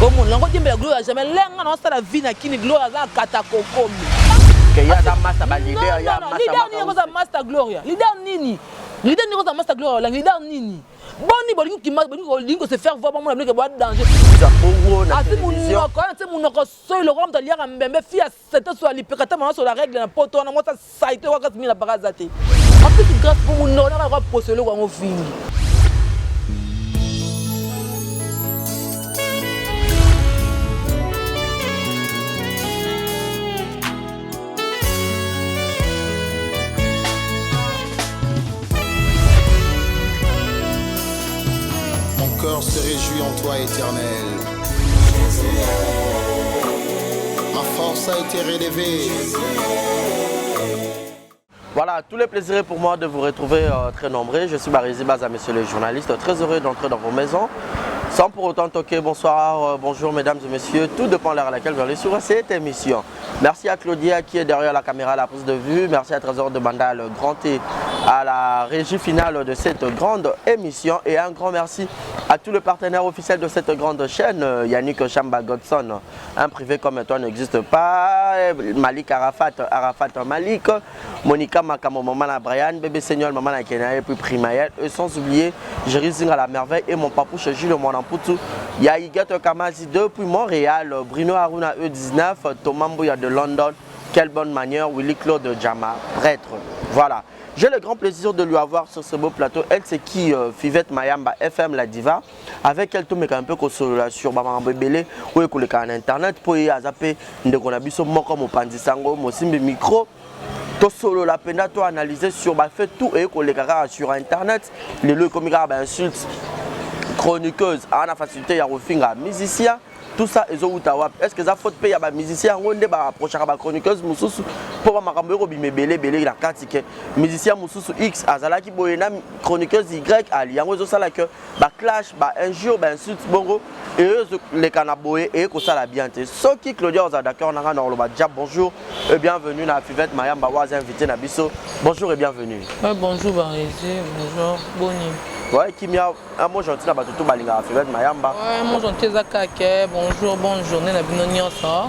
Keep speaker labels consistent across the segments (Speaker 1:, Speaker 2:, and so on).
Speaker 1: Omona yango diembela Gloria jamais lenga na osala vie na kini Gloria aza kata kokomi.
Speaker 2: Ke ye aza masta ba leader ya masta.
Speaker 1: Leader nini akoza masta Gloria? Leader nini? Leader nini akoza masta Gloria olangi leader nini? Boni bolingi kima bolingi bolingi ko se faire voir bamona bino ke boa danger.
Speaker 2: Bongo na
Speaker 1: Asi munoko ana munoko soyi lokola moto aliaka mbembe fille Sete so alipeka ta maman sola règle na poto wana mwasi salite kwa kasi mina baka aza te. En plus grâce pour munoko na kwa poso eloko yango fingi.
Speaker 3: Mon cœur se réjouit en toi, Éternel. Ma force a été relevée.
Speaker 2: Voilà, tout le plaisir est pour moi de vous retrouver euh, très nombreux. Je suis Barézi Baza, monsieur le journaliste, très heureux d'entrer dans vos maisons. Sans pour autant toquer, bonsoir, euh, bonjour mesdames et messieurs, tout dépend de l'heure à laquelle vous allez suivre cette émission. Merci à Claudia qui est derrière la caméra, la prise de vue. Merci à Trésor de Bandal, grand T, à la régie finale de cette grande émission. Et un grand merci à tous les partenaires officiels de cette grande chaîne, euh, Yannick Chamba Godson, un privé comme toi n'existe pas, Malik Arafat, Arafat Malik, Monica Makamo, Maman Brian, Bébé Seigneur, Maman Kenya et puis Primaël, et sans oublier Jerry Zinga la merveille et mon papouche Jules Mwanamputu, Yaïgat Kamazi depuis Montréal, Bruno Aruna E19, Thomas Mbouya de London, quelle bonne manière, Willy Claude Jama, prêtre. Voilà. J'ai le grand plaisir de lui avoir sur ce beau plateau. Elle, c'est qui euh, Fivette Mayamba, FM la diva. Avec elle, tout un peu kosolola sur bamakambo ebele oyo ekoleka na internet mpo ye aza mpe ndeko na biso moko mopanzi sango mosimbi micro tosolola mpenza to analyser sur bafait tout eye koleka kaka sur internet lelo ekomi kaka bainsulte chroniqueuse aa na facilité ya kofinga musicien tout ça ezowuta wapi est ce que eza faute mpe ya bamusicien yango nde baapprochaka bachroniqueuse mosusu mpo bamakambo ekobima ebele ebele na kati ke musicien mosusu x azalaki boye na chroniqueuse y ali yango ezosala ke baclash bainjure bainsulte bongo ezoleka na boye eye kosala bien te soki claudia ozala d'accord na ngai na koloba ja bonjour et bienvenue na fivette mayamba oyo aza invité na biso bonjour et bienvenue
Speaker 1: ouais, bonjour barezi bonjour boni
Speaker 2: ouais kimia Un mot gentil na bato tout balingaka Fivette Mayamba.
Speaker 1: Ouais, mot gentil eza kaka bonjour, bonne journée na bino nyonso.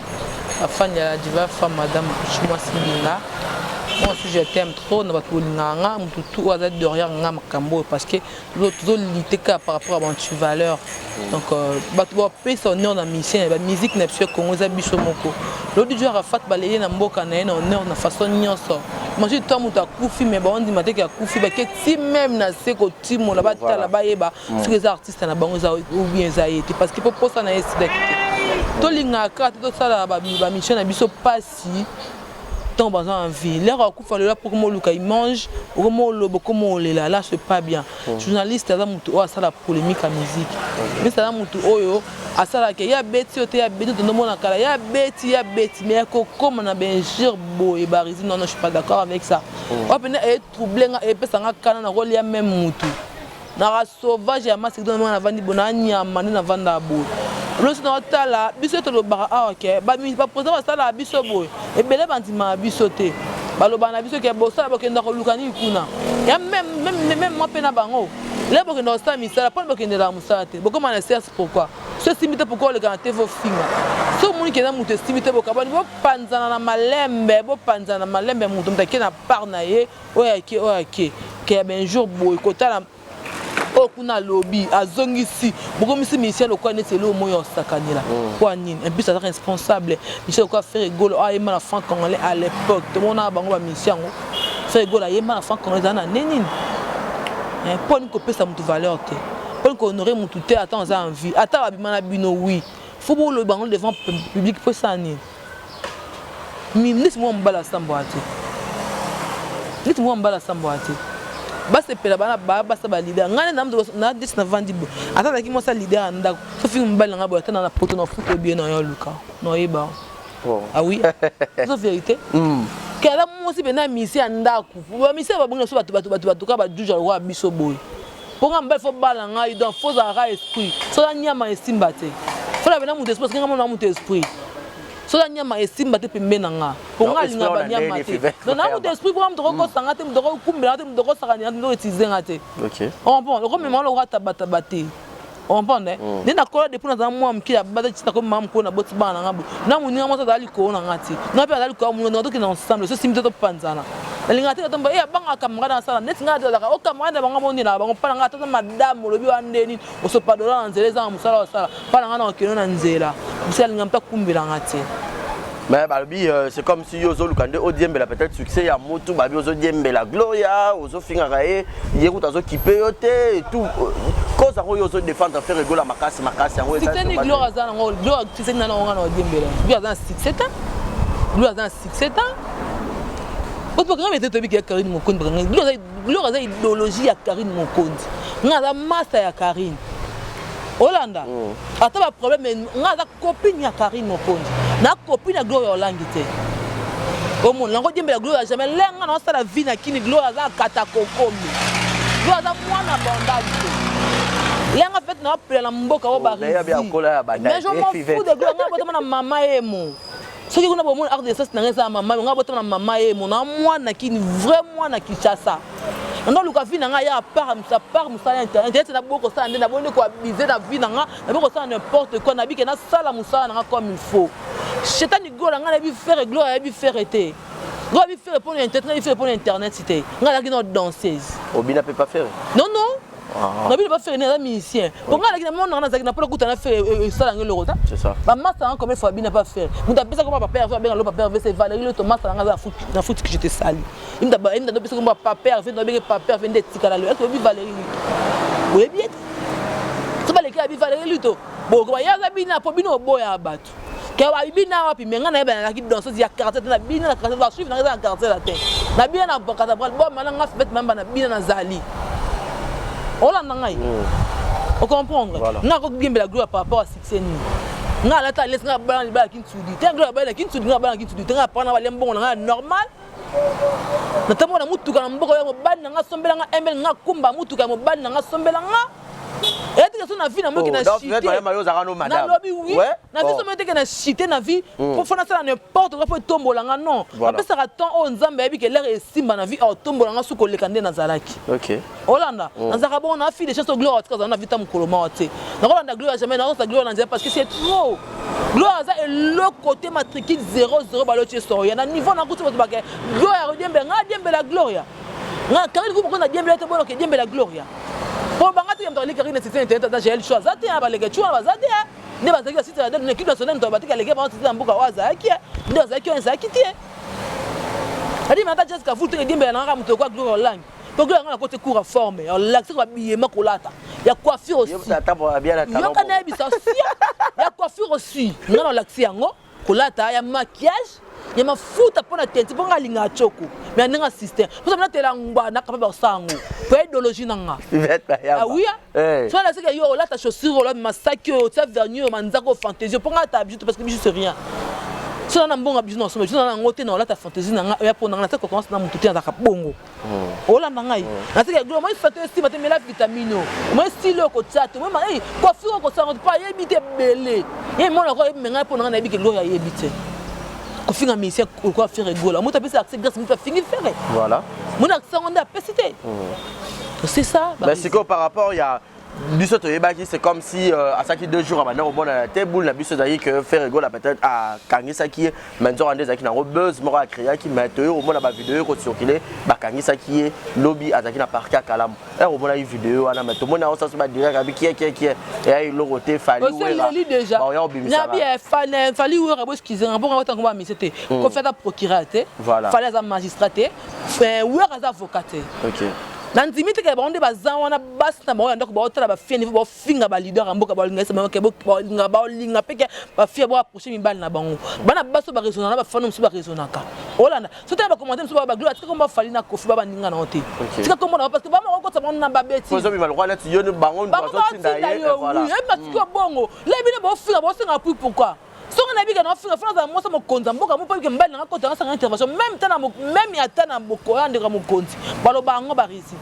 Speaker 1: Ba fan ya la diva femme madame Kuchi mwasi mbinga. Moi aussi je t'aime trop na bato bolingaka nga motu tout oyo aza derrière nga makambo oyo parce que tozo lutter kaka par rapport à ba anti-valeur. Donc euh, bato bapesa honneur na musicien ba musique na biso ya Congo eza biso moko. Lodi jo Arafat baleye na mboka na ye na honneur na façon nyonso. Imagine toi moto akufi mais baondima te ke akufi bake ti meme na se kotimola batala bayeba mm. soki eza artiste na bango eza ou bien eza ye te parce que po posa na ye esilaki te tolingaka kaka te tosala bamission na biso mpasi ntango baza en vie lere akufa lelo apo okoma oluka image okoma oloba okoma olela là c'est pas bien mm. journaliste aza motu oyo asala polémique ya musique misi aza motu oyo asalaka ye abeti yo te ye abeti tondo kala ye abeti ye abeti mais akokoma na bainjure boye barisi non non je suis pas d'accord avec ça mm. oyo pene trouble nga epesa nga kana na kolia meme mutu naka sauvage ya masiki to na vandi bona nyama nde navandaka boye losi na otala biso tolobaka awa ke bapresident basalaka biso boye ebele bandimaka biso te balobaka na biso ke bosala bokenda koluka nini kuna ya meme mwa mpe na bango le bokenda kosala misala mpona bokendelaka mosala te bokoma na serse pourquoi so esimbi te pourkoi oleka na te vofinga so omoni kenda moto esimbi te bokabani bopanzana na malembe bopanzana na malembe moto moto ake na part na ye oyo ake oyo ake ke ya benjour boye kotala oyo kuna alobi azongisi bokomisi musicien lokola neti eloko moi osakanela mpo mm. nini en plus aza responsable musicien lokola Ferre Gola oyo ayemba na franc congolais à l'époque tomonaka bango ba musicien yango Ferre Gola ayemba na franc congolais ezala na nde nini mpo nini kopesa motu valeur te mpo nini kohonore motu te ata oza en vie ata babima na bino oui fo boloba yango devant public mpo esala nini neti mwa mobali asambwaka te neti mwa mobali asambwaka te basepela bana basa ba leader ngai na desi navandi boye ata azalaki mwasi ya leader ya ndako sofingi mobali na ngai boye ata na poto na futa obie na yo luka na oyeba ah oui eza vérité hmm. ke aza mwasi mpenza ya misi ya ndako bamisi ya babongi na biso bato bato bato bato kaka bajuja lokola biso boye mpo ngai mobali fo bala ngai donc fo ozalaka esprit soki anyama esimba te fo na pena moto esprit parce que ngai mona moto esprit soki anyama esimba te pembe na nga mpo ngai alinga banyama te donc na moto esprit mpo nga moto okokosa nga te moto okokumbela nga te moto okosaka nga te moto okoutilize nga te comprend okomema lokola tabataba te. Comprendre? Nde nakola depuis nazala mwa moke ya bata ti nakomi mama mokolo, naboti bana na nga boye na moninga mwasi azala likolo na nga ti nga mpe azala likolo ya moninga, tokende ensemble. So simbi te, topanzana. Nalingaka te katomba e abangaka camarade asala neti ngai azalaka o camarade na bango monela bango mpa na ngai. Ata madame olobi wa nde nini, osopa dola na nzela, ezanga mosala osala mpa na ngai na okende na nzela biso alinga mpe akumbelanga te.
Speaker 2: Mais balobi c'est comme si yo ozoluka nde odiembela peut-être succès ya motu. Babi ozodiembela Gloria, ozofingaka ye, ye kutu azokipe yo te et tout. Cause yango yo ozodéfendre Ferre Gola makasi makasi yango.
Speaker 1: Succès ni Gloria aza nango? Gloria succès nini nango? Nga na odiembela Gloria aza na succès te. Gloria aza na succès te. Bato bakanga mete, toyebi ya Karine Mokonzi. Bakanga Gloria aza idéologie ya Karine Mokonzi. Nga aza masa ya Karine, olanda ata baproblème. Nga aza copine ya Karine Mokonzi na copine ya Gloria Olangi te. Omona nango diembela Gloria jamais. Lenga na osala vie na kini, Gloria aza akata kokombi, Gloria aza mwana bandali te. Lenga fete na apela na mboka oyo barisi, mais je m'en fous de Gloria. Nga botama na mama yemo. Soki kuna bomona acte de naissance na ngai eza ya mama. Nga botama na mama yemo na mwana kini, vrai mwana Kinshasa. Nando luka vie na ngai ya à part mosala ya internet. Naboyi kosala nde naboyi nde koabuser na vie na nga, naboyi kosala n'importe quoi. Nabike nasala mosala na nga comme il faut. Shetani Gola, ngai nayebi Ferre, Gloria ayebi Ferre te. Gloria ayebi Ferre mpona internet, nayebi Ferre mpona internet te. Ngai azalaki na danseuse.
Speaker 2: Obina mpe pa Ferre?
Speaker 1: Non, nabino ba Ferre aza musicien. Po ngai alaki na mona, ngai nazalaki na mpona kuta na Ferre, esala yango eloko ta. Bamasa nanga combien fois abina pa Ferre? Moto apesaka mwa papa Herve, abenga lo papa Herve, c'est Valérie Loto, masa nanga aza na foot que je te sali. Imda ndopesaka mwa papa Herve, ndobenge papa Herve nde etikala lelo. Est-ce oyebi Valérie Luto? Oyebi ye te. So baleki abi Valérie Luto bokoba ye aza bina mpo bino oboya bato ke babina wapi? Me ngai nayeba, nazalaki danseuse ya quartier te. Na bina na quartier, basuive nanga eza na quartier la te. Na bina na Casabral boma na nga fete mamba na bina nazali. Olanda ngai, ocomprendre? Ngai akogembela Gloire par rapport à succès nini? Ngai alata alesi, ngai abala libala kintsudi te. Gloire abala kintsudi, ngai abala kintsudi te. Ngai apana balia mbongo na ngai normal. Natambola na mutuka na mboka ya mobali na nga, asombela nga mbl. Nga kumba mutuka ya mobali na nga, asombela nga. Eyatike so na vie na moki na chite. Nalobi oui na vie, so teke na chite na vie po fo nasala n'importe quoi, fo etombola nga. Non, napesaka temps oyo Nzambe ayebi ke lere esimba na vie, aotombola nga su koleka nde nazalaki. Olanda, nazalaka bongo na fille de chance. Gloire atika azala na vie ta mokolo mawa te. Nakolanda Gloire jamais, nakosa Gloire na nzela parce que c'est trop. Gloire aza eloko te, matricule 00 baloti esoya na niveau nakuti bato bake Gloire diembe. Nga diembela Gloria, nga Karine kumu na diembela te. Bonoke diembela Gloria po banga te. Moto aleki Karine site internet aza Jael Show, aza te. Baleke cu wana baza te. Nde bazalaki basite na équipe nationale, moto batika aleki bango site na mboka oyo azalaki nde azalaki oyo ezalaki te. Adi mata Jessica Vu teke diembela nanga moto okwa Gloria Olangi po Gloria nga na kote cours ya forme ya olakisaka babiyema kolata ya coiffure aussi. Yoka, nayebisa sia ya coiffure aussi, nga na olakisi yango kolata, ya maquillage, ya mafuta mpo na teinture, mpo nga alingaka tioko. Mais ndenge assistant mposa natela ngba na capable kosala yango po idéologie na nga awuya. So alasika yo olata chaussure, olata masaki oyo, otia vernis oyo, manzaka oyo, fantaisie, mpo nga ata bijou te, parce que bijou c'est rien. So na mbongo bijou na osomba bijou na yango te. Na olata fantaisie na nga oya mpo na nga natia concurrence na motu te. Nazalaka bongo. Olanda ngai, nasika glo moi fante esima te. Mela vitamine oyo, moi style oyo kotia te, moi coiffure oyo kosala mpo ayebi te ebele. Ye mona ko ayebi, me ngai mpo na ngai nayebi ke Gloire ayebi te. Kofinga musicien lokola Ferre Gola, moto apesi accès grâce moto afingi Ferre.
Speaker 2: Voilà.
Speaker 1: Mona accès yango nde apesi te, c'est ça.
Speaker 2: Mais sikoyo par rapport ya biso toyebaki, c'est comme si asalaki 2 jours abanda komonana te. Boule na biso ezalaki que Ferre Gola peut-être akangisaki ye, mais nzoka nde ezalaki nango buzz moko acréaki. Mais toyei komona bavideo ekocircule, bakangisaki ye lobi, azalaki na parquet ya Kalamu. Ere omonaki video wana, mais tomoni yango saso badirect abi kiekieki eya eloko te. Fally
Speaker 1: oseleli déjà nabi Fally Wera. Bo excuse nga, mponga otango bamise te. Kofi aza procureur te, Fally aza magistrat te, Wera aza avocat te. Na ndimi te ke bango nde baza wana, basi na bango ya ndako baotala bafie niveau baofinga baleader ya mboka, baolinga baolinga baolinga mpe ke bafie boapproche mibali na bango. Bana basi oyo baraisonnaka na bafano mosusu baraisonnaka. Olanda so tala bacommentaire mosusu, baglo atika kombo Fally na Kofi, ba baninga na yo te. Tika kombo na bango parce que bamoko okotisa bango na babeti.
Speaker 2: Bango
Speaker 1: baotinda yo. Oui, ebi basiki yo bongo le bino bofinga, bosenga appui. Pourquoi? Songo na bika na finga fana za mwasa mokonzi mboka mo pabike mbali na kota na intervention même tana même ata na bokoya ndeka mokonzi baloba yango barisi.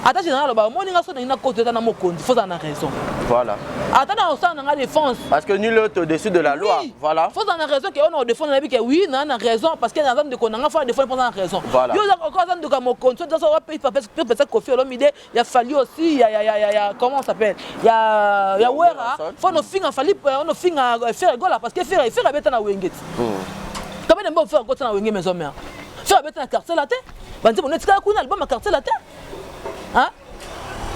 Speaker 1: Ata général aloba omoni nga so na kota na mokonzi, faut na raison.
Speaker 2: Voilà.
Speaker 1: Ata na osala na nga défense.
Speaker 2: Parce que nul n'est au-dessus de la loi.
Speaker 1: Oui.
Speaker 2: Voilà.
Speaker 1: Faut na raison que on défend na bike, oui, na na raison parce que na zam de konanga faut défendre pour na raison.
Speaker 2: Voilà.
Speaker 1: Yo za ko zam de mokonzi so so pe pe pe Koffi Olomide, ya Fally aussi, ya comment on s'appelle? Ya Wera, faut no finga Fally, no finga Ferre Gola parce que Ferre abeta na Wenge. Quand même bon Ferre Gola na Wenge maison mère. Ferre abeta na quartier la te. Banzi bon tika kuna album na quartier la te. Hein?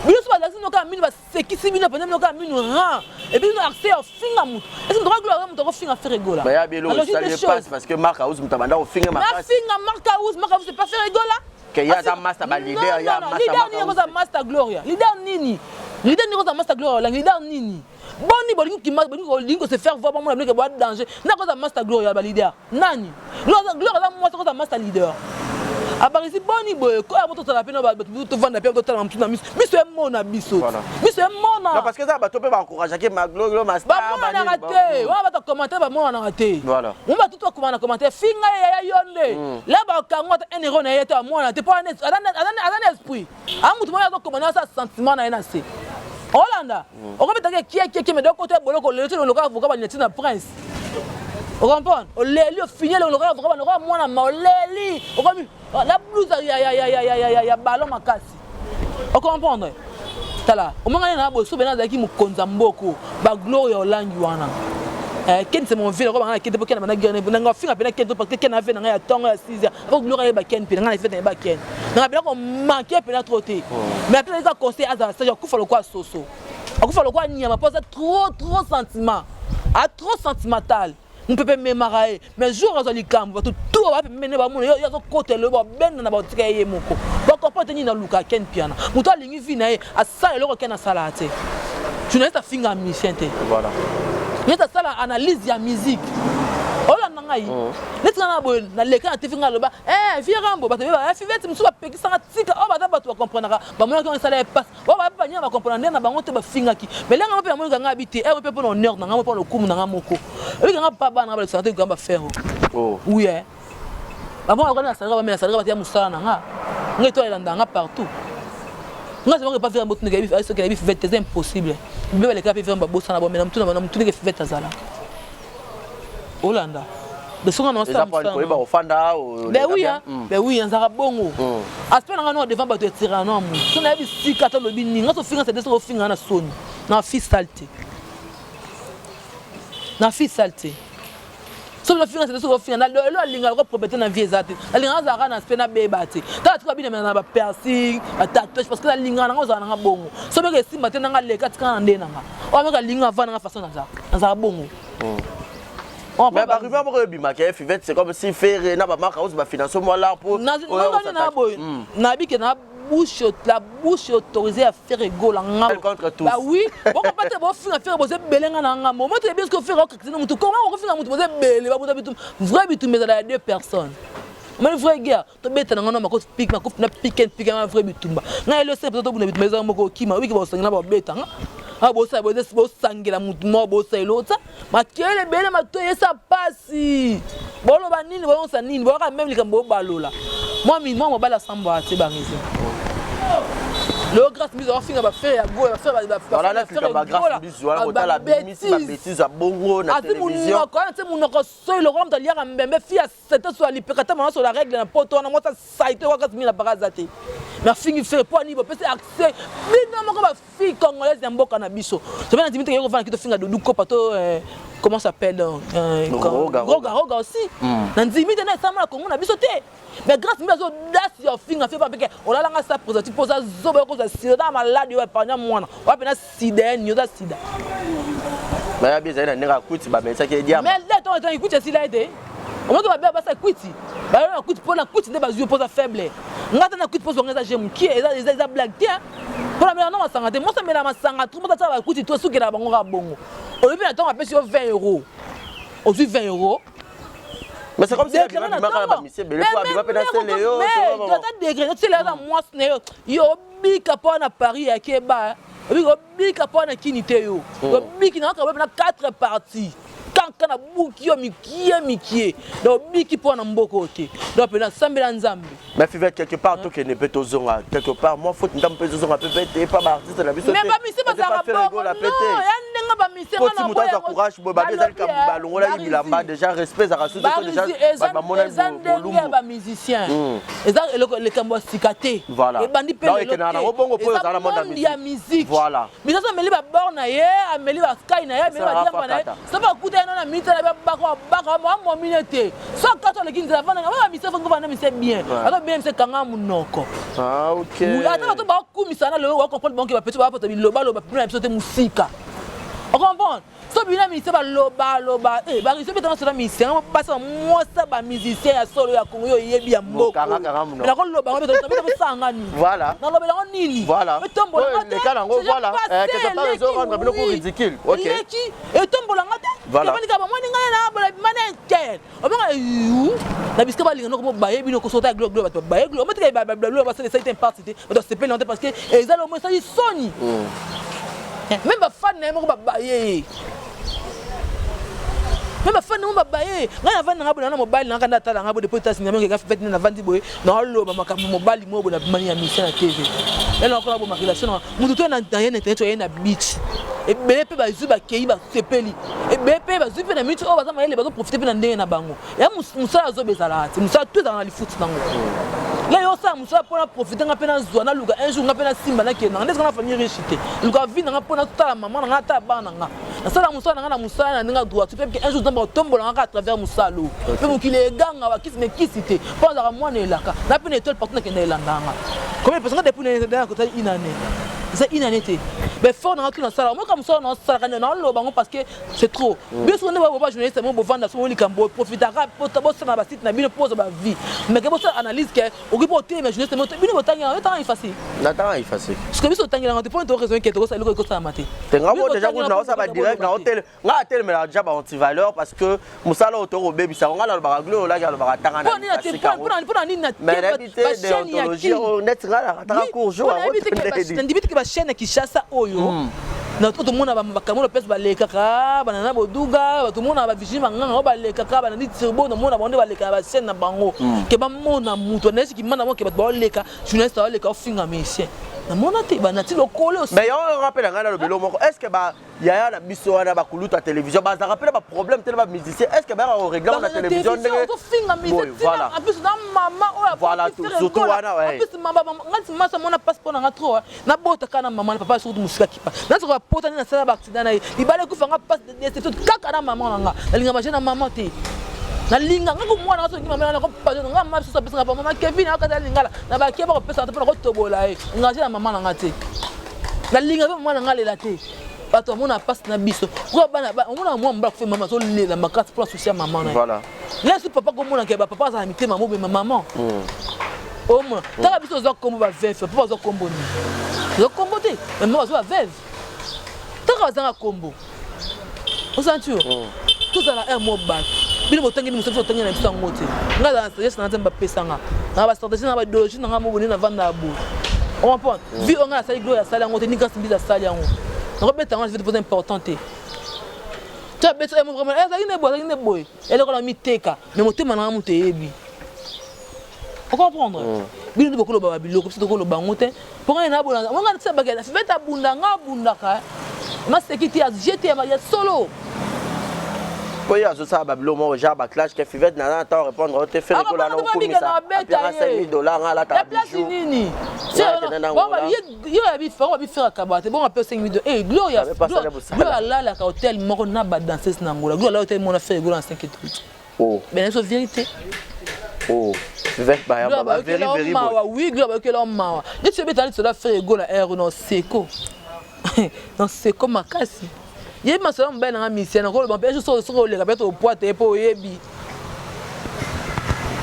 Speaker 1: Bino so balakisi noka minu basekisi bino mpenza bino kaka minu ran et puis bino accès ya ofinga motu esi moto akagloire moto akofinga Ferre Gola.
Speaker 2: Ba ya belo esali passe parce que Marc House moto abanda kofinga makasi.
Speaker 1: Nafinga Marc House, Marc House c'est pas Ferre Gola.
Speaker 2: Ke ye aza master ba leader ya
Speaker 1: master. Leader nini akoza master Gloria? Leader nini? Leader nini akoza master Gloria? Olangi leader nini? Boni bolingi kima, bolingi bolingi ko se faire voir, bamona bino ke boa danger. Na koza master Gloria ba leader. Nani? Gloria, Gloria aza mwasi akoza master leader. Abarisi boni boye ko ya moto tala pe na ba tovanda pe totala mutu na miso. Miso emona biso. Miso emona.
Speaker 2: Non, parce que ça bato pe ba encourageaki ma Gloria master.
Speaker 1: Bamonanaka te. Wana bato commentaire bamonanaka te.
Speaker 2: Voilà.
Speaker 1: Mo bato to komana commentaire finga ye ya yonde. La ba kango ata un euro na ye te amona te po aza na esprit. A mutu moyo azokomana asa sentiment na ye na se. Olanda. Okobetaka kie kie kie mais donc côté boloko lelo te loka avocat ba neti na prince. Ocomprendre? Oleli ofini elongo lokola avocat lokola mwana ma oleli okomi la blouse ya ballon makasi. Ocomprendre? Tala, omongani na boso bena azalaki mokonzi ya mboko ba Gloria Olangi wana. Ken c'est mon vieux, lokola banga na Ken te po Ken abanda guerre nanga finga pe na Ken parce que Ken ave nanga ya tongo ya 6 heures. Faut Gloria yeba Ken pe nanga na fête na yeba Ken. Nanga pe ko manquer pe na trop te. Mais après eza conseil azala sage, akufa lokola soso. Akufa lokola nyama po aza trop trop sentiment. A trop sentimental. Mopepe memaka ye mais jour azwa likambo bato tout bape mene bamona yo azokota eloko babenda na batika ye moko bacomprendre te nini naluka Ken Piana. Moto alingi vie na ye asala eloko Ken asalaka te. Journaliste afinga musicien te.
Speaker 2: Voilà.
Speaker 1: Neti asala analyse ya musique olanda ngai neti nga na boye naleka na TV ngai aloba vie Rambo bato beba Fivete mosusu bapekisanga tika oyo baza bato bacomprenaka bamonaki yango esala ye passe oyo bape banyama bacomprendre nde na bango te bafingaki mais lenga mpe namoniki nga abi te mpe mpona honneur na ngai mpo lokumu na ngai moko oyiki nga pa bana nga balekisaka te gamba fero. Oui, bamoko akona nasalaka bamela nasalaka bato ya mosala na nga ngai to elanda nga partout nga semaka epa Ferre botunaka soki nayebi Fivete eza impossible be baleka mpe Ferre babosana bomela mutu na mutu ndenge Fivete azala olanda besonga na
Speaker 2: osala koyeba kofanda.
Speaker 1: Ben oui, hein. Ben oui, nzaka bongo aspect nanga no devant bato etirana no mutu so nayebi sika ata lobi nini nga sofinga sete soki ofinga na soni na fi sale te, na fi sale te. Soki nafinga sete soki ofinga na elo alingaka ko propriété na vie eza te. Alingaka azalaka na aspect nabeba te. Tala tika babinamela na bapiercing, batatouage parce que nalingaka nanga ozala nanga bongo. So meke esimba te nanga leka tika na nde nanga oyo meke alinga ava nanga façon naza nazala bongo.
Speaker 2: Mais barumeur moko ebimaka ye Fivette, c'est comme si Ferre na bamark house bafinance mwa lar po
Speaker 1: nangani na boye nayebi ke na bouche, la bouche autorisée ya Ferre Gola nga.
Speaker 2: Contre tous.
Speaker 1: Bah oui, boko te bofinga Ferre boze ebele nga na ngambo moto yebi soki Ferre okakisi mutu konga okofinga mutu boze ebele babuta bitu vrai bitumba ezala ya deux personnes. Omoni vraie guerre tobeta na ngano makofi pik makofi na pik pik nga vrai bitumba ngai elo se tobunda bitumba eza moko okima obiki bosangela babeta nga ah bosala bosangela mutu moko bosala eloko ta makele ebele mato esa pasi boloba nini boyonsa nini boyoka meme likambo bobalola mwa mwa mobali asambwaka te bangezi leo Grâce Mbizi afinga baFerre ya Gola.
Speaker 2: BaFerre
Speaker 1: Munoko wana te, munoko soyi lokola moto aliaka mbembe fi ya sete so alipeka ta mama so la règle na poto wana mwasa sai te Grâce Mbizi na paka aza te mais afingi Ferre po ani bopesi accès bino moko bafille congolaise ya mboka na biso. Tobe na ndimi te kofanda ki tofinga Doudou Kopa to comment s'appelle
Speaker 2: Roga.
Speaker 1: Roga Roga aussi na ndimi te na esama na Congo na biso te. Mais Grâce Mbizi azo audace ya ofinga Ferre peke olalanga sa préservatif mpo oza zoba yo kozwa sida oza malade yo epargna mwana oya mpena sida ya nini oza sida.
Speaker 2: Bayabi ezali na ndenge akuti bamelisaki ye diamba.
Speaker 1: Mais nde ntongo ntango ekuti esila ye te omoki babe basa ekuti bayo na kuti mpo na kuti nde bazwi yo mpo oza faible. Nga te na kuti mpo ozwanga eza je mokie eza blague te mpo na mela no masanga te moso amela masanga trop moto atia bakuti to esukela bango kaka bongo olobi na ntongo apesi yo 20 euro ozwi 20 euro.
Speaker 2: Mais c'est comme si abima bimaka na bamisie ebele po abima mpe na sele yo.
Speaker 1: Ata degré sele aza mwasi na yo yo obika mpo na Paris ya keba obika obika mpo na kini te yo obiki na kaka na 4 parties. Baka na buki yo mikie mikie. Donc biki mpo na mboka oyo te. Donc mpe nasambela Nzambe.
Speaker 2: Mais Fivette, quelque part tokende mpe tozonga quelque part, moi faute ndambo mpe ezozonga mpe mpe te epa baartiste na biso.
Speaker 1: Mais bamise bazalaka bongo, non, ya ndenge bamise.
Speaker 2: Poti moto aza courage boye, babi ezali balongolaki bilamba déjà, respect ezalaka susu déjà.
Speaker 1: Bato bamona eza ndenge ya bamusicien, eza eloko likambo ya sika te. Ebandi mpe
Speaker 2: lelo bongo mpo
Speaker 1: eza monde ya musique. Biso ameli babor na ye, ameli baskai na ye, ameli badiamba na ye. So bakuta ye na minute na babaka babaka amomine te. So akati aleki nzela, avandanga ba bamise fango banda mise bien, azo bien mise kanga monoko. Ata bato bakumisa na lelo, bacomprendre banke bapeti bapota bilobaloba pembeni na biso te mosika, ocomprendre. So bino musicien balobaloba, bariso betanga sola musicien basa mwasa bamusicien ya solo ya Kongo, yo oyebi ya mboka, nakoloba ngo nini, nalobela ngo nini? Eleki etombolanga te, evandika bamoni ngai na bola bimana intel obenga na bisika balinga noko baye bino kosota glo glo. Bato baye glo omotika bablo basala esali te imparte te, bato basepeli nango te parce que eza lomo esali soni. Même bafani na ye moko babaye ye, même bafani moko babaye. Ngai navandi nanga boye na mobali nanga nde atala ngai boye depuis États-Unis. Amekeka fête nde navandi boye, naoloba makambo mobali moko boye nabimani ya mission na TV. Ela nakola boma relation na motu to na ye na internet, oye na beach ebele mpe bazwi bakei basepeli ebele mpe bazwi mpe na minute oyo baza mayele, bazoprofite mpe na ndenge na bango ya mosala. Azoba ezalaka te, mosala to ezalaka na lifuti nango. La yo osala mosala mpona profite, nga mpe nazwa, naluka un jour nga mpe nasimba, nakende nanga nde na famille riche te. Luka vie nanga mpona tala mama nanga, tala bana nanga. Nasala mosala nanga na mosala na ndenge ya droit mpe un jour Nzambe akotombola nga kaka à travers mosala oyo mpe mokili eganga bakisi me kisi te, mpo azalaka mwana elaka na mpe na étoile partout nakenda elandanga. Combien de personnes depuis na kotali une année? Eza une année te, mais fort nanga tu nasala omoka mosala naosalaka naoloba yango parce que c'est trop. Biso nde ba journaliste mo bovanda so likambo profitaka, bosala na basite na bino mpo ozwa bavie, mais ke bosala analyse ke okoki mpo otelema journaliste mo bino botangi yango, otanga ifasi.
Speaker 2: Natanga ifasi.
Speaker 1: Parce que biso otangelanga te mpo toraison ke tokosala eloko ekosalama te.
Speaker 2: Te, nga mo déjà kuna naosala badirect na hôtel, nga atelemela déjà ba antivaleur parce que mosala oyo tokobebisa nga nalobaka glo olaki alobaka tanga.
Speaker 1: Mpona nini?
Speaker 2: Mais nayebi te déontologie oyo neti nga nakataka court jour.
Speaker 1: Nandimi teke bachaîne ya Kinshasa oyo na to tomona bakamolo place balekaka banana boduga, tomona bavigile banganga oyo balekaka banani turbo, nomona bango nde balekaka bachaîne na bango ke bamona moto anayesi kimana mo ke bato baoleka journaliste aoleka ofinga musicien, namona te banati lokolo.
Speaker 2: Mais yango rappela ngai nalobelo moko, est ce que ba yaya na biso wana bakulutu ya télévision bazalaka mpe na baproblème te na bamusicien? Est ce que bayaka korégler na télévision
Speaker 1: ndenge ozofinga musicien, en plus na mama oyo?
Speaker 2: Voilà, surtout wana, ouais.
Speaker 1: En plus mama ngati masa mona passeport nanga trop, nabotaka na mama na papa, surtout mosika kipa nasoka bapota nde nasala baaccident na ye, libala ekufanga, passe déception kaka na mama na nga. Nalinga baje na mama te, nalinga nga ko mwana nga soki mama na kopasa nga mama biso apesanga pa mama Kevin akata lingala na bakie bakopesanga te mpona kotobola ye. Nga na mama na nga te, nalinga mpe mama na nga alela te. Bato bamona mpasi na biso po bana omona mwa mobali akufi, mama azolela makasi mpona souci ya mama na ye. Lesi papa komonaka bapapa azala mitema mobema mama omona tala biso ozwa kombo baveuve, papa bazwa kombo nini? Ozwa kombo te, mama bazwa baveuve taka bazanga kombo. Osanti yo tozala aire mo bato bino botangeli mosu, biso otangeli na biso yango te. Ngai azala na sagesse na Nzambe bapesanga na bastratégie na baidéologie nanga mo bonde navanda ya boye, ocomprendre vie oyo ngai nasali, gloire asali yango te, ni grâce mbizi asali yango. Nakobeta yango na vie important te to abeti azalaki nde boye, azalaki nde boye, eloko na miteka, mais motema nanga moto eyebi, ocomprendre. Bino nde bokoloba babiloko, biso tokoloba yango te. Mpo ngai nabola ngai tina bakela Fivete abunda, ngai abundaka maseki te, jete ya solo.
Speaker 2: Po ye azosala babilo moko genre baclash ke Fivete naza na temps répondre o te, Ferre Gola na okumisa apiaka 5000 $ nga alata.
Speaker 1: Place nini yo yabi fere babi Ferre akabaka te bongo ape 5000 $. Gloria, Gloria alalaka hotel moko na badanseuse na Angola. Gloria alala hotel moko na Ferre Gola na 5 étoiles. Bena biso vérité.
Speaker 2: Oh, Fivete bayamba ba very very
Speaker 1: mawa. Oui, Gloria bayokela mawa neti obetana neti soda Ferre Gola aire na seko na seko makasi. Yebi masolo mobali nanga misien nakoloba mpe soki oleka mpe topwate ye mpo oyebi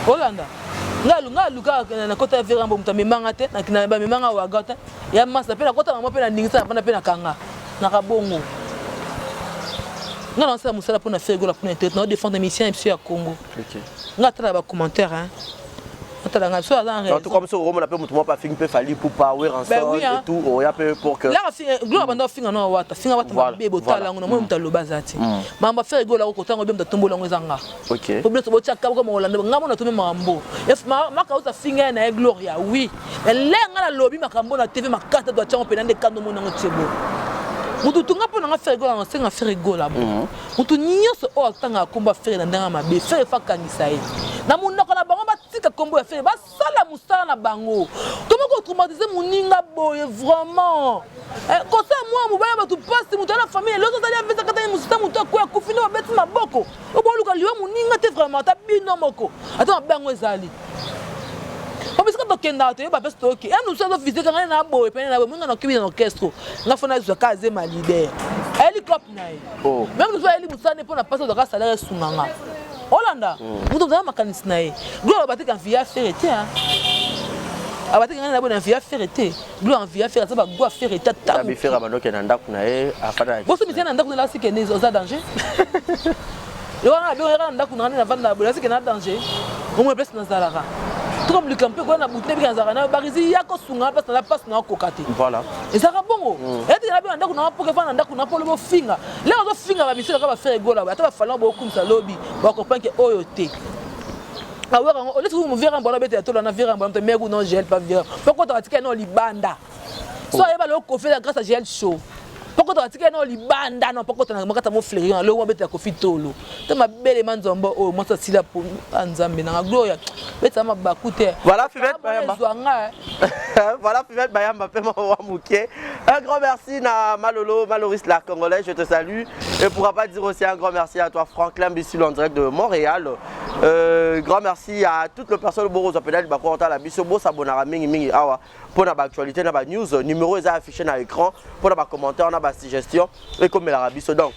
Speaker 1: olanda ngai aluka nakota ya verambo, moto amemanga te, bamemanga waga te ya masa mpe nakota mama mpe naningisa navanda mpe nakanga nakabongo. Ngai nasala mosala mpona Ferre Gola, mpona internet nao défendre musicien na biso ya Congo. Ngai atala bacommentaire. Otala ngai so aza
Speaker 2: en tout cas, biso okomona mpe motu moko afingi mpe Fally Ipupa, Werrason
Speaker 1: Ben oui, hein.
Speaker 2: et tout, oya mpe pour que
Speaker 1: Laka Gloire banda ofinga no wata, finga wata mabe, botala yango na moi, moto aloba aza te. Makambo a Ferre Gola okotango be, moto atombola yango eza nga. Po biso botiaka kama kolanda nga, mona tomi makambo maka oza finga ye na ye Gloria, oui, mais le nga nalobi makambo na TV makasi to atiango mpena nde kando mona yango tie bo motu tunga mpo nanga Ferre Gola, nasenga Ferre Gola bo motu nyonso oyo atangaka nkombo ya Ferre na ndenge ya mabe, Ferre fa akangisa ye na monoko na bango, batika nkombo ya Ferre, basala mosala na bango. Tomo kotraumatiser moninga boye vraiment, kosala mwana mobali ya bato mpasi, moto ana famille eloso azali avesaka tani mosusu, moto akoya akufi nde babeti maboko oyo boluka liwa moninga te. Vraiment, ata bino moko, ata mabe yango ezali po bisika tokendaka, toyeba mpe toyoki ya mosusu azovise kanga na boye pene na boye, moninga nakoki na orchestre, nga fo nazwa ka azema leader, ayeli cope na ye. Même mosusu ayeli mosala ne mpo na mpasi, azwaka salaire esunganga olanda moto ozala makanisi na ye. Gloire abateka envie Ferre te, abateka ngai na boye na envie Ferre te. Gloire envie Ferre aza bagwa Ferre te ata
Speaker 2: Abi Ferre abandoke na ndako na ye afanda.
Speaker 1: Boso misia na ndako nela sikende oza danger wana, abengo yaka na ndako na ngai navanda na boye, asikende na danger omoi place nazalaka tokomulika mpe koya na butu nebika nazalaka nayo barizi ya kosunga place naza place na okoka te. Ezalaka bongo, etike na benga ndako na mpoka efanda na ndako na mpo lobi ofinga lelo, ozofinga bamisio kaka ba Ferre Gola, ata bafalanga bokumisa lobi bakomprendre ke oyo te aweka yango oleti kumu vera mbwana obetela tolo na vera mbwana moto meku non gel pa vera mpo kotaka tika no libanda so ayeba lelo Kofi eza grâce à Gel Show, mpo kotaka tika no libanda no mpo kotana makata mo fleuri na lelo obetela Kofi tolo te mabelema nzombo oyo mwasi asila po nzambe nanga Gloria betisa mabaku te.
Speaker 2: Voilà, Fivette Bayamba.
Speaker 1: Ezwa nga.
Speaker 2: Voilà, Fivette Bayamba, pe wa moke. Un grand merci na Malolo, Maloris la Congolaise, je te salue. Et pourquoi pas dire aussi un grand merci à toi, Franklin Bissul, en direct de Montréal. Grand merci à toutes les personnes qui ont appelé ba la biso bo s'abonner mingi mingi awa pour na actualité, na ba news, numéro est affiché na écran pour na ba commentaire, na ba suggestion et comme la biso. Donc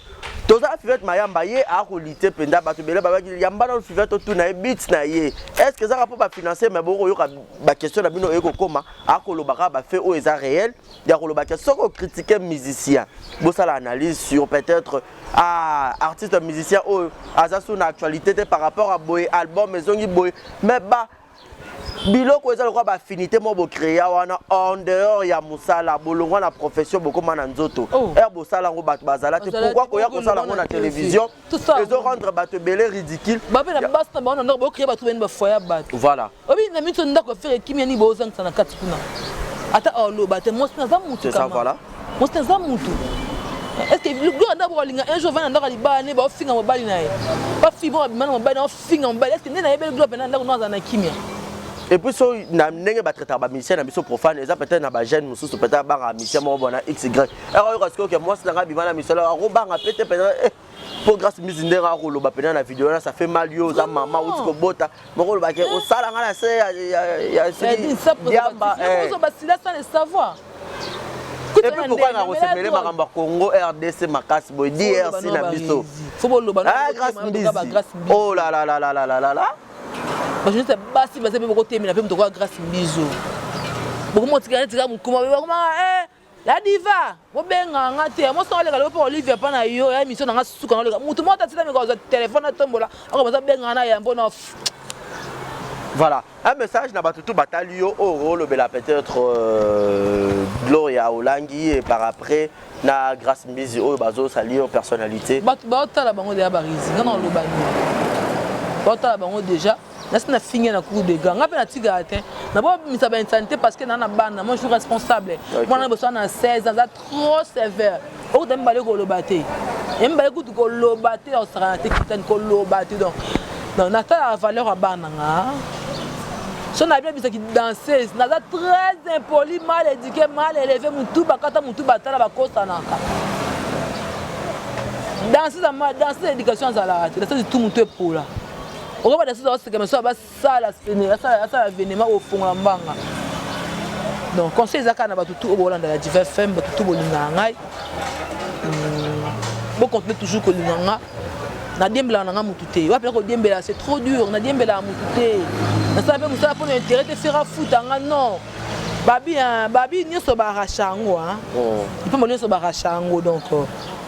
Speaker 2: toza Fivette Mayamba, ye akolite mpenza bato ebele babaki yamba na Fivette, otuna ye but na ye, est ce que ezaka mpo bafinancer? Mais bokoyoka baquestion na bino oye kokóma, akolobaka bafaits oyo eza réel ya kolobaka. Soki ocritique musicien, bosala analyse sur peut-être, ah, artiste musicien oyo aza sur na actualité te par rapport à boye, album ezongi boye, mais ba biloko eza lokola baaffinité moko bocréa wana en dehors ya mosala, bolongwa na profession, bokóma na nzoto. Ere bosala yango, bato bazala te. Pourquoi koya kosala yango na télévision? Ezorendre bato ebele ridicule.
Speaker 1: Bape na basi na bango na ndako, bocréer bato beni bafoyer bato. Obi na miso ndako a Ferre ekimia nini bozangisa na kati kuna, ata oloba te mwasi naza mutu, mwasi naza mutu. Est ce que Gloire ndako bokolinga un jour vanda ndako ya libala ne baofinga mobali na ye, bafille moko babima na mobali na ofinga mobali? Est ce que nde nayebeli Gloire mpena ndako no azala na kimia?
Speaker 2: Et puis so na ndenge batraitaka bamusicien na biso profane, eza peut-être na bajeune mosusu, peut-être abangaka musicien moko bona xy ere oyoka sikoyo ke mwasi nanga abima na misolo, akobanga pe te peut-être mpo Grâce Misi ndenge akoloba mpena na video wana, ça fait mal. Yo oza mama, outi kobota moko, olobake osala nga na se ya
Speaker 1: diamba basila sans le savoir.
Speaker 2: Et puis pourquoi na kosemele makambo ya Congo RDC makasi boye, DRC na biso?
Speaker 1: Fo boloba.
Speaker 2: Grâce Mbizi, oh là là là là là là là.
Speaker 1: Bajournaliste basi baza mpe bokotemela mpe moto koya Grâce Mbizo, bokomotika netika mokuma bakoma la diva, bobenga nga te. Mwasi oleka lelo mpo Olivia mpa na yo ya émission nanga suka na oleka motu moko tatina meko azwa telefone atombola akobaza benga na yambo na.
Speaker 2: Voilà un message na bato tu batali yo oyo olobela peut-être Gloria Olangi et par après na Grâce Mbizi oyo bazosali yo personnalité.
Speaker 1: Bato baotala bango deya barisi, nga na oloba nini? Baotala bango déjà nasi na finge na cour de grand, nga mpe natikaka te nabomisa bainsanité parce que naa na bana. Moi, je suis responsable. Mwana boso na 16 aza trop sévère, okuta mibale koloba te, ya mibale kutu koloba te, osakana te, kitani koloba te. Donc natalaka valeur ya bana nga. So na bien bisaki danseuse, naza très impoli, mal éduqué, mal élevé, mutu bakata, mutu batala bakosanaka. Danseuse ama danseuse, éducation azalaka te. Danseuse tu mutu epola, okoba danseuse aoseka, mais so basala asala événement ofongola mbanga. Donc conseil eza kaka na bato tu oyo bolanda ya Diva FM, bato tu bolingaka ngai, bocontinue toujours kolinga nga. Nadiembelaka na nga mutu te, wapi kodiembela, c'est trop dur. Nadiembelaka mutu te, nasala mpe mosala mpona intérêt te, Ferre afuta nga non. Babi, babi nyonso baracha yango, ipambo nyonso baracha yango. Donc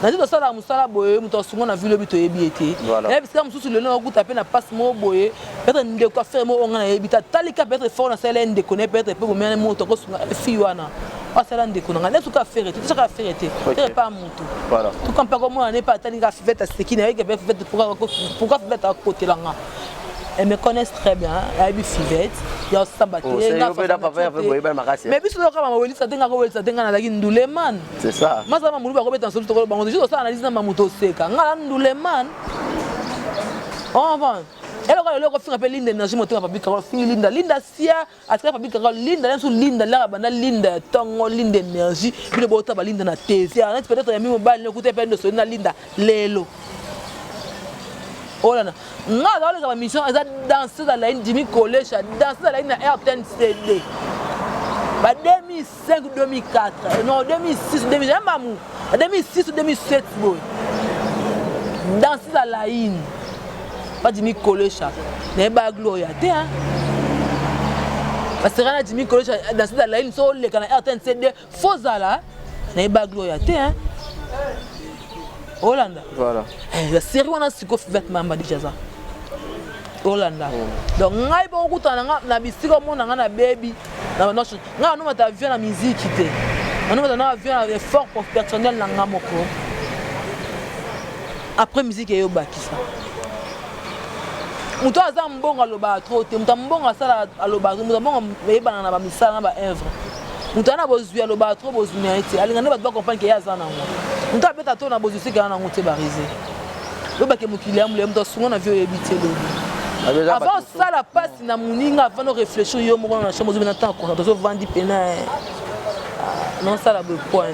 Speaker 1: Na nde tosalaka mosala boye, moto asunga na vie lobi toyebi ye te. Nayebi bisika mosusu lelo nakokuta mpe na mpasi moko boye, peut-être ndeko affaire moko nga nayebi te, atali ka peut-être effort nasala ye ndeko na ye, peut-être mpe bomena moto akosunga fille wana asala ndeko na ngai nde suka affaire te, tosaka affaire te, affaire pa moto tuka mpe akomona ne mpe atali ka Fivette aseki na ye ke Fivette, pourquoi Fivette akotela nga? Elle me connaissent très bien, ayebi Fivette ya osamba te. Mais biso toyoka mama welisa te, nga kowelisa te, nga nazalaki nduleman.
Speaker 2: C'est ça.
Speaker 1: Masala mamulu bakobeta na solution, bango juste osala analyse na mamuto oseka nga na nduleman. Enfin eloko lelo okofinga mpe Linda Énergie, motema Papi Kaka ofingi Linda, Linda sia atika Papi Kaka, Linda nyonso, Linda laka banda Linda ya ntongo, Linda Énergie, bino bota balinda na TV neti peut-être yami mobali nokuta mpe ndosoli na Linda lelo. Olanda nga aza oleka bamission eza danseuse alaini Jimi Kolesha, danseuse alaini na RTNCD ba 2005, 2004, non, 2006, 2000 mamu 2006, 2007 boye, danseuse alaini ba Jimi Kolesha. Nayeba Gloria te basera na Jimi Kolesha, danseuse alaini. So oleka na RTNCD, fozala nayeba Gloria te. Olanda série wana siko Fivette Mamba déjà aza olanda. Donc ngai mpo okutana nga na bisika omona nga na bebi ngai nanomata avion na miziki te, nanomata na avion na effort personnel na nga moko. Après musique eyobakisa moto aza mbongo alobaka trop te, moto mbongo asala alobaka, moto mbongo eyebana na bamisala na baœuvre. Moto ana bozwi alobaka trop bozwi na ye te, alinga nde bato bacomprendre ke ye aza nango. Moto abeta to na bozwi sika nango te, barise oyebake mokili ya molai, moto asunga na vie oyebi te lobi. Avant osala mpasi na moninga, avant no réfléchir yo moko na chambre, ozobi na temps concentration, ovandi pena naosala boye poani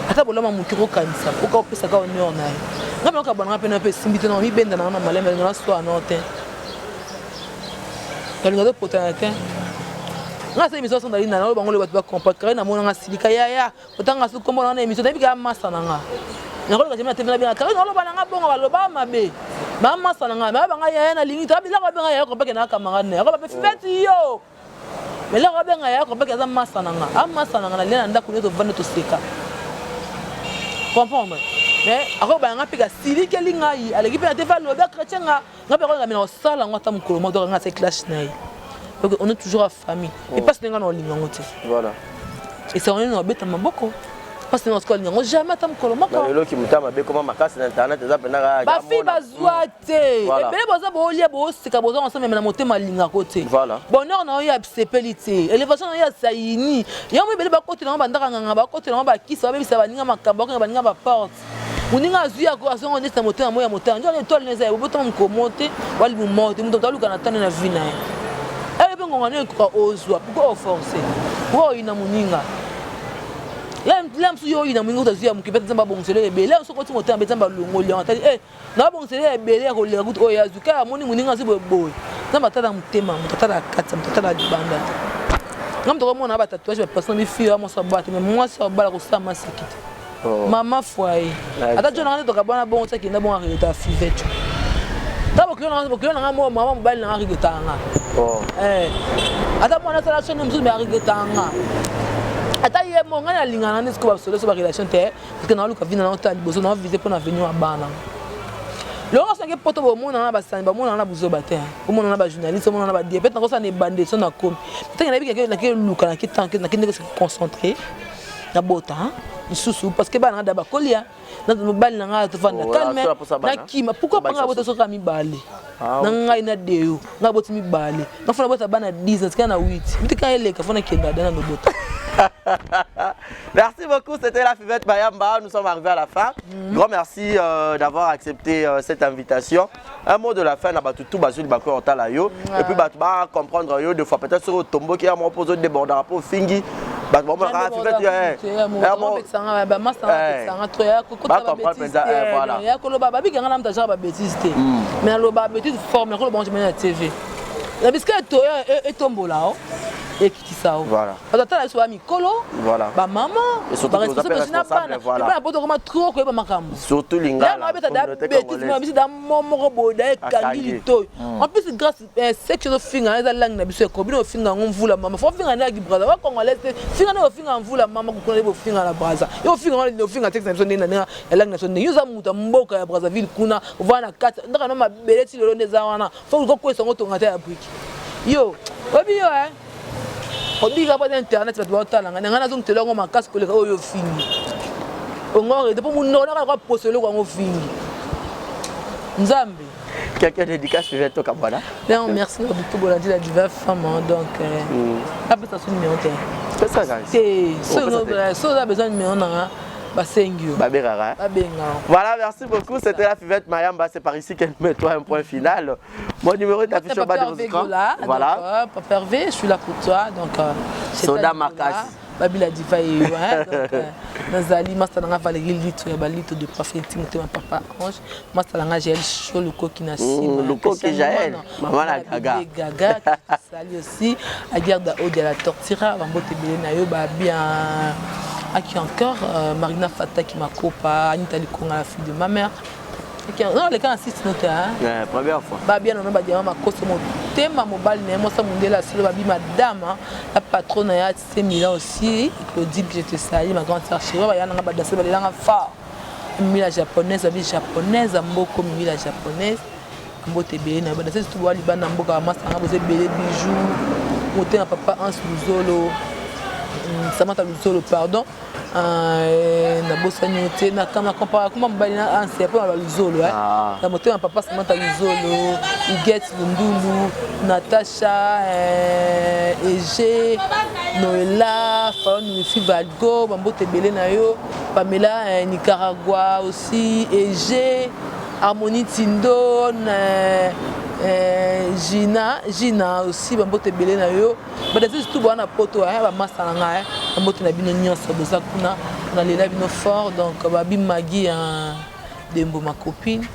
Speaker 1: ata bolama moki kokanisa oka opesaka honneur na ye. Nga mpe okabwana mpe na mpe esimbi te, na mibenda na nga na malembe na swa no te, nalinga topotana te. Nga asala émission asandali na oyo bango loyo bato bacomprendre kare namonanga silika yaya otanga su kombo na émission, nayebi kaka masa na nga nakoleka jami na TV na benga kare naloba na nga bongo baloba mabe bamasa na nga banga yaya nalingi te biloko abenga yaya kompeke na camarade na ye akoba mpe Fivette yo, mais loko abenga yaya kompeke aza masa na nga, amasa na nga nalia na ndako nde tovanda toseka, comprendre. Mais akobanga nga mpe kasilikeli ngai aleki mpe na TV alobi achrétien nga nga mpe akoleka na kosala yango ata mokolo moko toka nga ase clash na ye. Donc on est toujours à famille et mpasi ndenge na olinga yango te. Esango nini obeta maboko mpasi ndenge osika olinga yango jamais ata mokolo moko.
Speaker 2: Eloki moto mabe koma makasi na internet eza mpena.
Speaker 1: Bafille bazwa te ebele, boza bolia boseka boza ensemble na motema alingako te. Bonheur na oyo asepeli te, élévation na oyo asayini yango ebele bakotela yango bandaka nganga, bakotela yango bakisa, babebisa baninga makambo, bakoka baninga baporte. Moninga azwi azongo neti na motema moya motema njo étoile eza bobotama mokomo te, walimu moko te, moto aluka na tane na vie na ye eye mpe ngonga nde ekoka ozwa. Pourquoi oforce? Pourquoi oyina moninga? La mosusu yo oyina moninga kuta azwi ya moke mpe Nzambe abongisela ebele. Soki oti motema mpe Nzambe alongoli yango, atali e nabongisela ya ebele ya koleka kutu oyo azwi kaka, amoni moninga azwi boye boye. Nzambe atala motema, moto atala kati, moto atala libanda te. Nga moto akomona batatouage bapersone bifille ya mwasi abala te, mais mwasi abala kosala maseki te. Mama foyer ata jo nanga nde tokabwana bongo ti akenda bongo aregretaka Fivette ta bokilo nanga mo mama mobali nanga aregretaka nga ata mwana asala chaine mosusu, mais aregretaka nga ata ye mo. Ngai nalingana nde sikoyo basolo so barelation te, parce que naoluka vie na naotala liboso, naovise mpo na avenir ya bana. Lelo soki poto bomonana na basani, bamonana na buzoba te, bomonana na bajournaliste, bomonana na badie peut-être nakosala na ebande so nakomi ntange nayebi nake luka nake nake ndenge se concentré nabota lisusu, parce que bana nga da bakolia na mobali na ngai tofanda calme nakima. Pourquoi panga bota soka mibale na ngai na deyo ngai boti mibale nafona bota bana 10 natika na 8 bitika eleka fona kenda dana nobota.
Speaker 2: Merci beaucoup, c'était la Fivette Mayamba. Nous sommes arrivés à la fin. Grand merci d'avoir accepté cette invitation. Un mot de la fin, na batu tout bazuli bako otala yo. Et puis batu ba comprendre yo deux fois peut-être sur tombo qui a mon pose déborder rapport fingi. Batu ba mona Fivette
Speaker 1: eh. Ya koloba babikanga na moto azaka babêtise te, mais aloba bêtise forme nakoloba ngo na TV na bisika etombola o. Ekitisa yo. Bato atala biso ba mikolo, ba mama, ba responsable na bana. Bana poto koma trop koyeba makambo.
Speaker 2: Surtout lingala.
Speaker 1: Yango abeta da bêtise ma biso da moko boye da ekangi litoyi. En plus grâce sexe ozofinga eza langue na biso eko bino ofinga yango mvula mama fo finga nde braza wa congolais te finga nde ofinga mvula mama kokuna nde bofinga na braza yo ofinga wana ofinga texte na biso ndenge na ndenge ya langue na biso ndenge yo oza moto ya mboka ya Brazzaville kuna ovanda na kati ndaka na mabele ti lelo nde eza wana fo oluka okwesa yango otonga te ya briki yo oyebi yo e obika mpo eza internet bato baotala ngai na ngai nazongitela yango makasi koleka oyo ofingi ongo rete mpo monoko naka kwa poso eloko yango ofingi nzambe.
Speaker 2: Quelqu'un dédicace suivait toka bwana.
Speaker 1: Non, merci na butu bolandi la diva femme hein, donc apesa so numéro te.
Speaker 2: Pesa guys.
Speaker 1: Te, so oza besoin numéro na nga basengi yo.
Speaker 2: Babengaka.
Speaker 1: Babengaka.
Speaker 2: Voilà, merci beaucoup. C'était la Fivette Mayamba. C'est par ici qu'elle met toi un point final. Mon numéro est affiché au bas de vos écrans.
Speaker 1: Voilà. Donc, Papa Hervé, je suis là pour toi. Donc,
Speaker 2: Soda Makasi.
Speaker 1: Babila Diva et hein, donc, Nazali, Master Nanga Valérie Lito, ya Balito de Parfait Motema Papa Ange, Master Nanga Jaël Chaud, Lukoki na nsima.
Speaker 2: Lukoki Jaël, Maman la Gaga.
Speaker 1: Gaga, sali aussi, Aguerda Odia la Tortira, Bambote Bele na yo, ba bien. Aki encore, Marina Fataki Makopa, Anita Likonga, la fille de ma mère. Non, les cas insiste note hein.
Speaker 2: Ouais, première fois.
Speaker 1: Ba bien non ba diamant makoso motema mobali na ye mwasi mondele asolo babi madame hein, la patronne ya AC Milan aussi Claudine que je te salue ma grande sœur chérie ba yana nga ba danser ba lelanga fort. Mimi la japonaise babi japonaise mboko mimi la japonaise mbote ebele na ba danser surtout ba libanda mboka ba masanga boze ebele bijoux motema papa Hans Luzolo Samantha Luzolo pardon. Nabosani yo te na compara kuma mobali na anse mpo na baluzolo na motema papa Samantha Luzolo, Huguette Lundulu, Natacha, Ege, Noela, Falon Wifi Valgo, bambote ebele na yo, Pamela Nicaragua aussi, Ege, Harmonie Tindo, Gina, Gina aussi, bambote ebele na yo. Badasi surtout bwana poto bamasa na ngai bambote na bino nyonso boza kuna nalela bino fort. Donc babi Maggie Dembo ma copine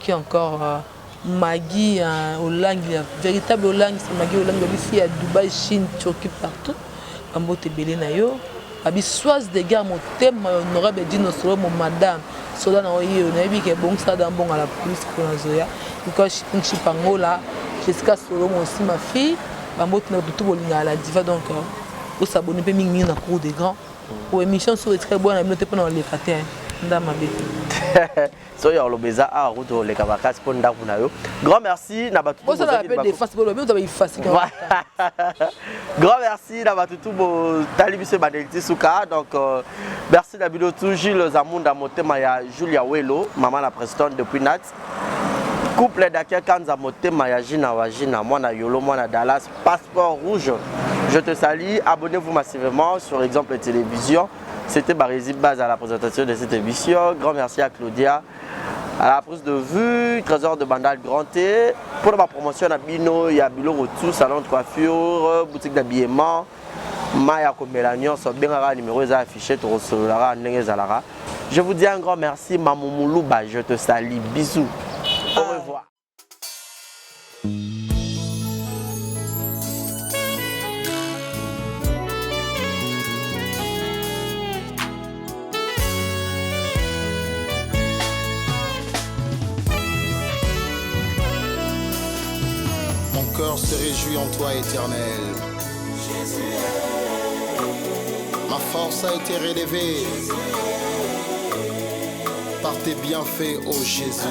Speaker 1: qui encore Maggie Olangi, la véritable Olangi, c'est Maggie Olangi babi fille à Dubaï, Chine, Turquie, partout bambote ebele na yo. Babi soise de guerre motema honorable Dino Solo mon madame soda na oyo nayebi ke bongisa da mbongo la police mpona zoya Nicole Chipangola, Jessica Solo aussi ma fille bambote na bato bolingaka la diva. Donc osabone mpe mingimingi na cour des grands po émission so etika bwana bino te mpona koleka te nda mabe
Speaker 2: te. Soki oloba eza awa kutu oleka makasi mpo ndako na yo. Grand merci na bato.
Speaker 1: Bosala mpe défense bolobi oza baifasi.
Speaker 2: Grand merci na bato tu botali biso ebandeli ti suka. Donc merci na bino tu. Gilles Zamunda motema ya Julia Welo, mama na Preston depuis Nat couple d'Akia Kanza motema ya Gina Wajina mwana Yolo mwana Dallas passeport rouge, je te salue. Abonnez-vous massivement sur Exemple Télévision. C'était Barési Baz à la présentation de cette émission. Grand merci à Claudia à la prise de vue, Trésor de Bandal Grand T pour la promotion à Bino, il y a Bilo tout salon de coiffure, boutique d'habillement, Maya komela nyonso bengaka numéro eza affiché tokosololaka ndenge ezalaka. Je vous dis un grand merci. Mamou Moulouba, je te salue, bisous, au revoir.
Speaker 3: Mon cœur se réjouit en toi, Éternel. Ma force a été relevée par tes bienfaits, ô Jésus.